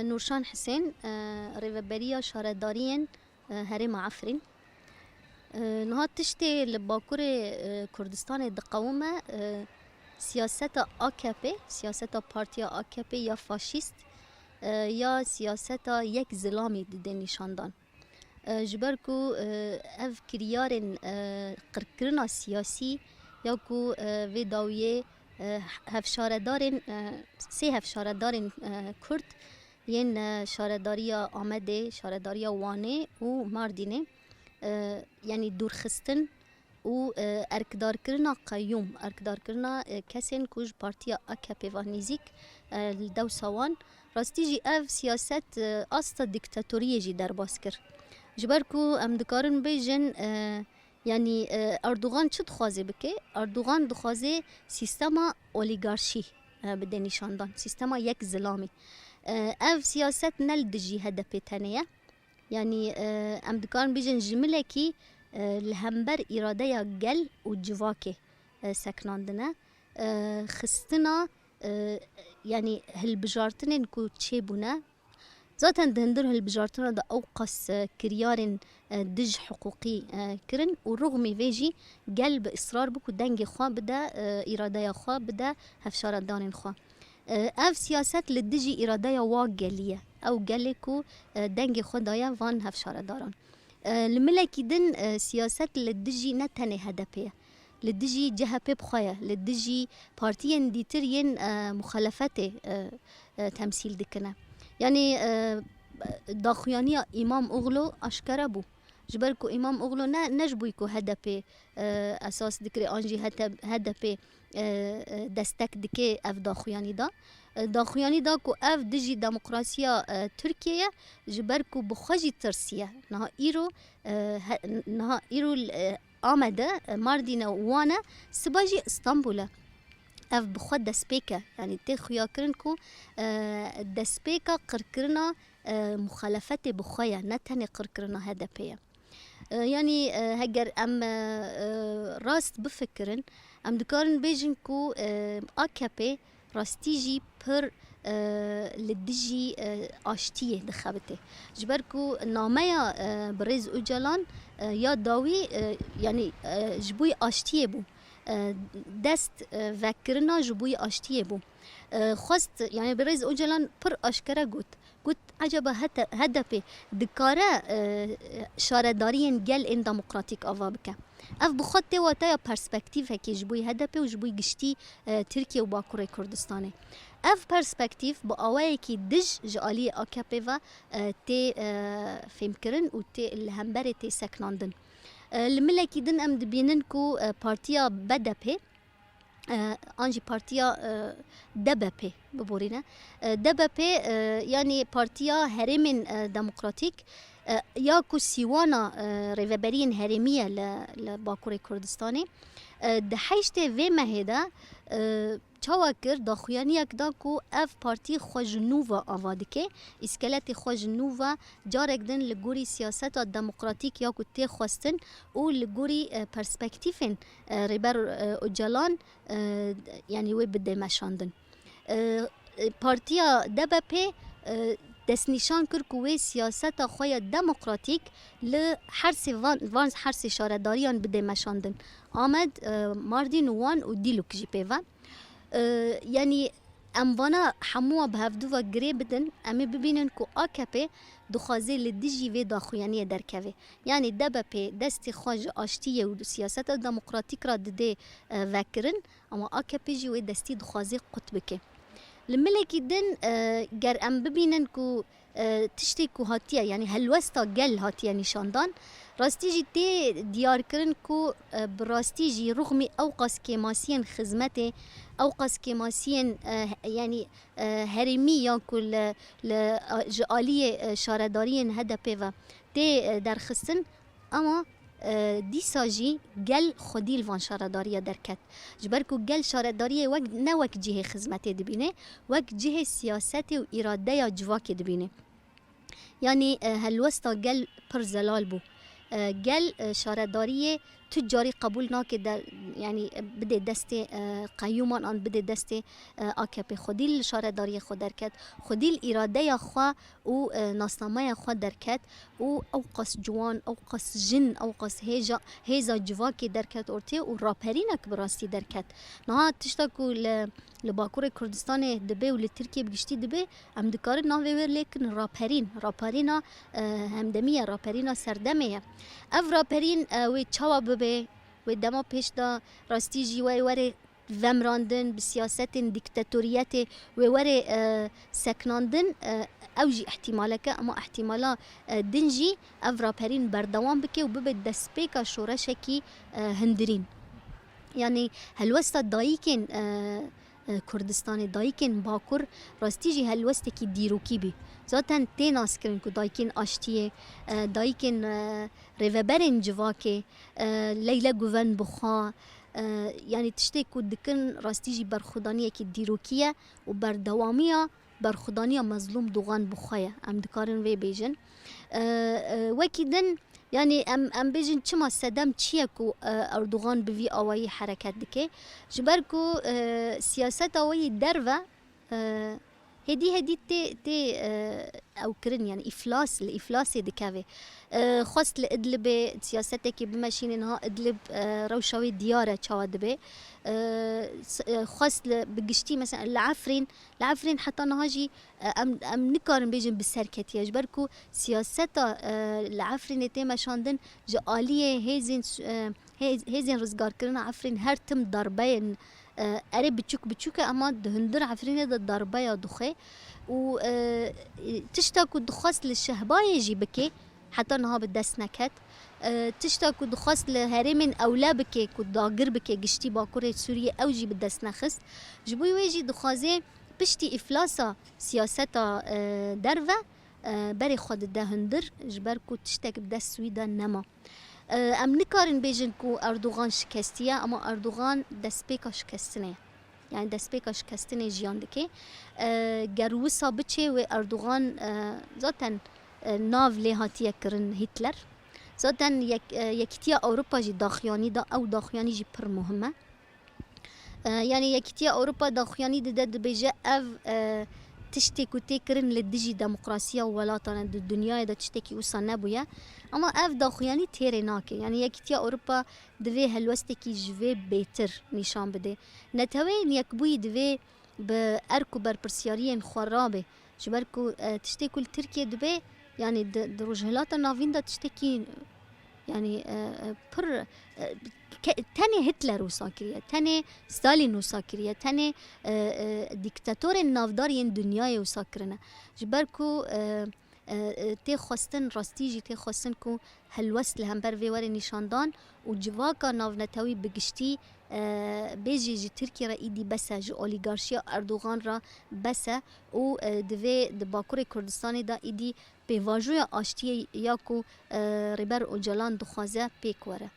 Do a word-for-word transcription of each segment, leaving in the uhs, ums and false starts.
Nûrşan Hisên, e, rêveberiya şaredariyên, e, herêma Efrîn. E, niha tiştê li Bakurê, e, Kurdistanê diqewime, e, siyaseta A K P, siyaseta partiya A K P ya faşîst, e, ya siyaseta yek zilamî dide nîşandan. E, ji ber ku, e, ev kiryarên, e, qirkirina siyasî ya ku, e, vê dawiyê, e, hevşaredarên, e, sê hevşaredarên, e, Kurd yên, e, şaredariya Amedê, şaredariya Wanê û Mardînê, e, yanî dûrxistin û, e, erkdarkirina qeyûm, erkdarkirina, e, kesên ku ji partiya A K P ve nêzîk, e, li dewsa wan, rastî jî ev siyaset, e, asta dîktatoriyê jî derbas kir. Ji ber ku em dikarin bêjin, e, yanî, e, Erdogan çi dixwaze bike? Erdogan dixwaze sîstema olîgarşî, e, bide nîşandan, sîstema yek zilamî. E, ev siyaset ne li dijî H D P tenê ye. Yanî, e, em dikarin bêjin ji milekî, e, li hember îradeya gel û civakê, e, sekinandine. E, xistina, e, yanî hilbijartinên ku çêbûne, zaten di hundir hilbijartina de ew qas, e, kiryarên, e, dij hiqûqî, e, kirin û rûxmî vê jî gel bi israr bû ku dengê xwe bide, e, îradeya xwe bide hevşaredarên xwe. E, ev siyaset li dijî îradeya wa gelî ye. Ew gelê ku, e, dengê xwe daye van hevşaredaran. E, li milekî din, e, siyaset li dijî ne tenê H D P ye. Li dijî C H P bi xwe ye, li dijî partiyên dîtir yên, e, muxalefetê, e, e, temsîl dikine. Yanî, e, daxuyaniya Îmam Oxlo aşkere bû. Ji ber ku Îmam Oxlo ne, ne ji bo ku H D P, e, esas dikire an jî H D P, e, e, destek dike ev daxuyanî da. E, daxuyanî da ku ev dijî demokrasiya, e, Tirkiyê ye, ji ber ku bi xwe jî tirsiye. Niha îro, e, he-, niha îro, e, Amede, e, Mardîn e, Wan e, siba jî Îstanbul e. Ev bi xwe destpêk e. Yanî tê xuyakirin ku, e, destpêka qirkirina, e, muxalefetê bi xwe ye, ne tenê qirkirina H D P ye. E, yanî, e, heger em, e, e, rast bifikirin, em dikarin bêjin ku, e, A K P rastî jî pir, e, li dijî, e, aştiyê dixebite. Ji ber ku nameya, e, birêz Ocalan, e, ya dawî, e, yanî, e, ji bo aştiyê bû. E, dest, e, vekirina ji bo aştiyê bû. E, xwest, yanî birêz Ocalan pir aşkere got. Got, ecaba H D P dikare, e, şaredariyên gel ên demokratîk ava bike? Ev bi xwe tê wateya perspektîfekê ji bo H D P û ji bo giştî, e, Tirkiye û Bakurê Kurdistanê. Ev perspektîf bi awayekî dij ji aliyê A K P ve, e, tê, e, fêmkirin û tê li hemberê tê sekinandin. E, li milekî din em dibînin ku, e, partiya B D P, e, an jî partiya, e, D B P biborîne. E, D B P, e, yanî Partiya Herêmên, e, Demokratîk, e, ya ku sîwana, e, rêveberiyên herêmî ye li, li Bakurê Kurdistanê. E, di heştê vê mehê de, e, çawa kir, daxuyaniyek da ku ev partî xwe ji nû ve ava dike, îskeletê xwe ji nû ve carek din li gorî siyaseta demokratîk ya ku tê xwestin û li gorî, e, perspektîfên, e, Rêber, e, Ocalan, e, yanî wê bide meşandin. E, e, partiya D B P, e, destnîşan kir ku wê siyaseta xwe ya demokratîk li her sê van, van her sê şaredariyan bide meşandin. Amed, e, Mardîn û Wan û Dîlok jî pê ve. E, yanî em vana hemûa bi hevdû ve girê bidin, em ê bibînin ku A K P dixwaze li dijî vê daxuyaniyê derkeve. Yanî D B P destê xwe ji aştiyê û siyaseta demokratîk re dide, e, vekirin, ama A K P jî wê destî dixwaze qut bike. Li milekî din, e, ger em bibînin ku, e, tiştê ku hatiye, yanî helwesta gel hatiye nîşandan, rastî jî tê diyarkirin ku, e, bi rastî jî rûxmî ew qas kêmasiyên xizmetê, ew qas kêmasiyên, e, yanî, e, herêmî ya ku li, li, a, ji aliyê, e, şaredariyên H D P ve tê, e, derxistin, ama, e, dîsa jî gel xwedî li van şaredariya derket. Ji ber ku gel şaredariyê wek, ne wek cihê xizmetê dibîne, wek cihê siyasetê û îradeya civakê dibîne. Yanî, e, helwesta gel pir zelal bû. E, gel, e, şaredariyê tu carî qebûl nake de, yanî bidê destê, e, qeyûman an bidê destê, e, A K P. Xwedî li şaredariyê xwe derket, xwedî li îradeya xwe û, e, nasnameya xwe derket û ew qas ciwan, ew qas jin, ew qas hêja, hêza civakê derket ortê û raperînek bi rastî derket. Niha tişta ku li, li Bakurê Kurdistanê dibe û li Tirkiyê bi giştî dibe, em dikarin navê wê lêkin raperîn, raperîna, e, hemdemî ye, raperîna serdemê ye. Ev raperîn, e, wê çawa bibe, wê dema pêş de rastî jî wê were vemrandin, bi siyasetên dîktatoriyetê wê were, e, seknandin, e, ew jî ihtimaleke, ama ihtimala, e, din jî ev raperîn berdewam bike û bibe destpêka şoreşekî, e, hundirîn. Yanî helwesta dayikên, e, e, Kurdistanê, dayikên Bakur rastî jî helwestekî dîrokî bî. Zaten tê naskirin ku dayikên aştiyê, e, dayikên, e, rêveberên civakê, e, Leyle Guven bi xwe, e, yanî tiştê ku dikin rastî jî berxwedaniyekî dîrokî ye û berdewamiya berxwedaniya Mezlûm Dogan bi xwe ye. Em dikarin vê bêjin. E, e, wekî din, yanî em, em bêjin çima sedem çi ye ku, e, Erdogan bi vî awayî hereket dike? Ji ber ku, e, siyaseta wê yî derve, e, hêdî hêdî tê, tê, e, ew kirin, yanî îflas, li îflasê dikeve. E, xwest li Idlibê siyasetekê bimeşîne, niha Idlib, e, rewşa wê diyar e çawa dibe. E, s-, e, xwest li, bi giştî, mesela li Efrîn, li Efrîn heta niha jî, e, em, em nikarin bêjin bi ser ketiye, ji ber ku siyaseta, e, li Efrînê tê meşandin ji aliyê hêzên s-, e, hêz-, hêzên rizgarkirina Efrîn her tim darbeyên, e, erê biçûk biçûk e, ama di hundir Efrînê de darbeya dixwe û, e, tişta ku dixwest li Şehbayê jî bike, heta niha bi dest neket. E, tişta ku dixwest li herêmên ewle bike, ku dagir bike giştî Bakurê Sûriyê, ew jî bi dest nexist. Ji bo wê jî dixwaze piştî îflasa siyaseta, e, derve, e, berê xwe dide hundir, ji ber ku tiştek bi dest wî de nema. E, em nikarin bêjin ku Erdogan şikestiye, ama Erdogan destpêka şikestinê ye. Yani destpêka şikestinê jiyan dike. E, ger wisa biçe wê Erdogan, e, zaten, e, nav lê hatiye kirin Hitler. Zaten yek-, e, Yekîtiya Ewropa jî daxuyanî da, ew daxuyanî jî pir muhim e. E, yani Yekîtiya Ewropa daxuyanî dide, dibêje ev, e, tiştê ku tê kirin li dijî demokrasiya û welatan e, di dinyayê de tiştekî wisa nebûye. Ama ev daxuyanî têrê nake. Yani Yekîtiya Ewropa divê helwestekî ji vê bêtir nîşan bide. Neteweyên Yekbûyî divê bi erk û berpirsiyariyên xwe rabe. Ji ber ku, e, tiştê ku li Tirkiye dibe, yanî di, di Rojhilata Navîn de tiştekî, yanî, e, e, pir, e, ke-, tenê Hitler wisa kiriye, tenê Stalin wisa kiriye, tenê, e, e, dîktatorên navdar yên dinyayê wisa kirine. Ji ber ku, e, e, e, tê xwestin, rastî jî tê xwestin ku helwest li hember vê were nîşandan û civaka navnetewî bi giştî, e, bêjî ji Tirkiye re îdî bes e, ji olîgarşiya Erdogan re bes e û, e, divê di Bakurê Kurdistanê de îdî pêvajoya aştiyê ya ku, e, Rêber Ocalan dixwaze pêk were.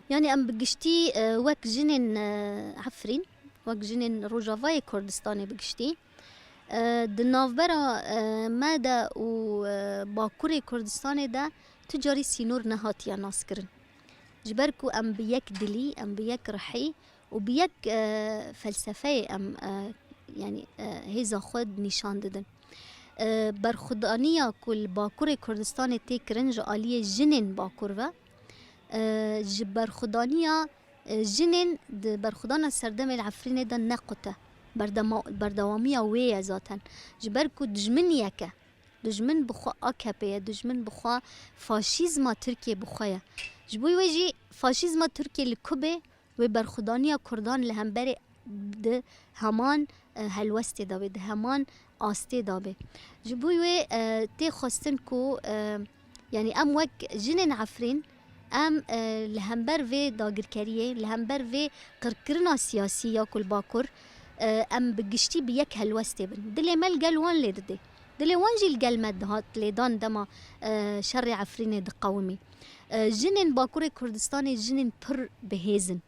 Yani em bi giştî, e, wek jinên, e, Efrîn, wek jinên Rojavayê Kurdistanê bi giştî, e, di navbera, e, me de û, e, Bakurê Kurdistanê de tu carî sînor nehatiye naskirin. Ji ber ku em bi yek dilî, em bi yek rihî û bi yek, e, felsefeyê em, e, yani, e, hêza xwe nîşan didin. E, berxwedaniya ku li Bakurê Kurdistanê tê kirin ji aliyê jinên Bakur ve, e, ji berxwedaniya, e, jinên di berxwedana serdemê li Efrînê de ne qut e. Berdema-, berdewamiya wê ye zaten. Ji ber ku dijmin yek e. Dijmin bi xwe A K P ye, dijmin bi xwe faşîzma Tirkiye bi xwe ye. Ji bo wê jî faşîzma Tirkiye li ku be, wê berxwedaniya Kurdan li hemberê di heman, e, helwestê de be, di heman astê de be. Ji bo wê, e, tê xwestin ku, e, yani em wek jinên Efrîn, em, e, li hember vê dagirkeriyê, li hember vê qirkirina siyasî ya ku li Bakur, e, em bi giştî bi yek helwestê bin. Dilê me li gel wan lê didê. Dilê wan jî li gel me dihat lêdan dema, e, şerê Efrînê diqewimî. E, jinên Bakurê Kurdistanê jinên pir bihêz in.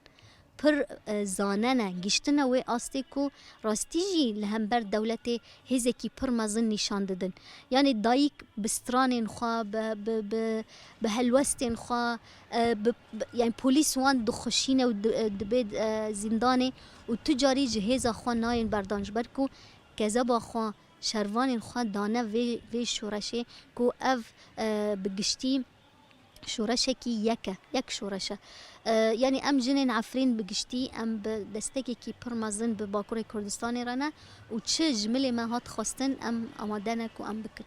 pir e, zane ne, giştine wê astê ku rastî jî li hember dewletê hêzekî pir mezin nîşan didin. Yanî dayik bi stranên xwe, bi, bi, bi, bi helwestên xwe, e, bi, bi, yanî polîs wan dixweşîne û di, e, dibê e, zîndanê û tu carî ji hêza xwe nayên berdan ji ber ku kezeba xwe, şervanên xwe dane vê, vê şoreşê ku ev e, bi giştî şoreşekî yek e, yek şoreş e. E, yanî em jinên Efrîn bi giştî em bi destekekî pir mezin bi Bakurê Kurdistanê re ne û çi ji milê me hat xwestin em amade ne ku em bikin.